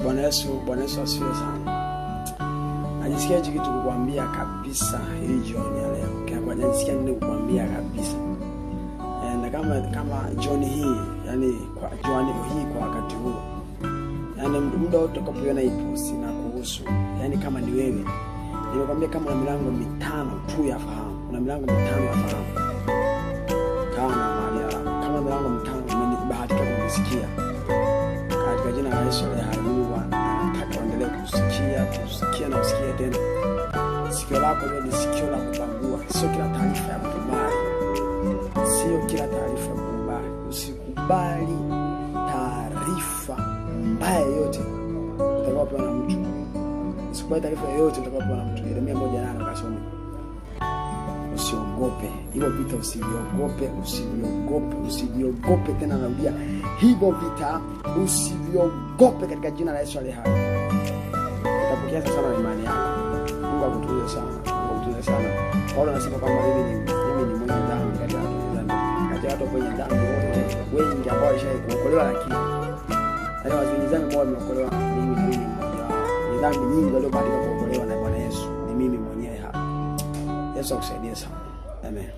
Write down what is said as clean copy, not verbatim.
Bwana Yesu, Bwana Yesu asifiwe sana. Najisikia hichi kitu kukuambia kabisa hii jioni ya leo. Kwa najisikia nini kukuambia kabisa. Na kama jioni hii, yani kwa jioni hii kwa wakati huu. Yani muda wote utakapoiona hii post na kuhusu, yani kama ni wewe. Nimekwambia kama una milango mitano tu ya fahamu. Una milango mitano ya fahamu. Kama mahali kama milango mitano umenibahatika kunisikia. Katika jina la Yesu aliye hai, Mungu anataka uendelee kusikia, kusikia na usikie tena. Sikio lako liwe ni sikio la kubagua, sio kila taarifa ya kukubali. Sio kila taarifa ya kukubali. Usikubali taarifa mbaya yoyote utakayopewa na mtu. Usikubali taarifa yoyote utakayopewa na mtu. Yeremia 1:8 kasome. Usiogope hivyo vita, usiviogope, usiviogope, usiviogope tena. Narudia, hivyo vita usiviogope katika jina la Yesu aliye hai. Utapokea sana na imani yako. Mungu akutunze sana, Mungu akutunze sana. Paulo anasema kwamba mimi ni mwenye dhambi katika watu wenye dhambi, katika watu wenye dhambi wote wengi ambao walishawahi kuokolewa, lakini wale wenye dhambi ambao wameokolewa, mimi ni mmoja wao. Ni dhambi nyingi waliobahatika kuokolewa na Bwana Yesu, ni mimi mwenyewe hapa. Yesu akusaidie sana. Amen.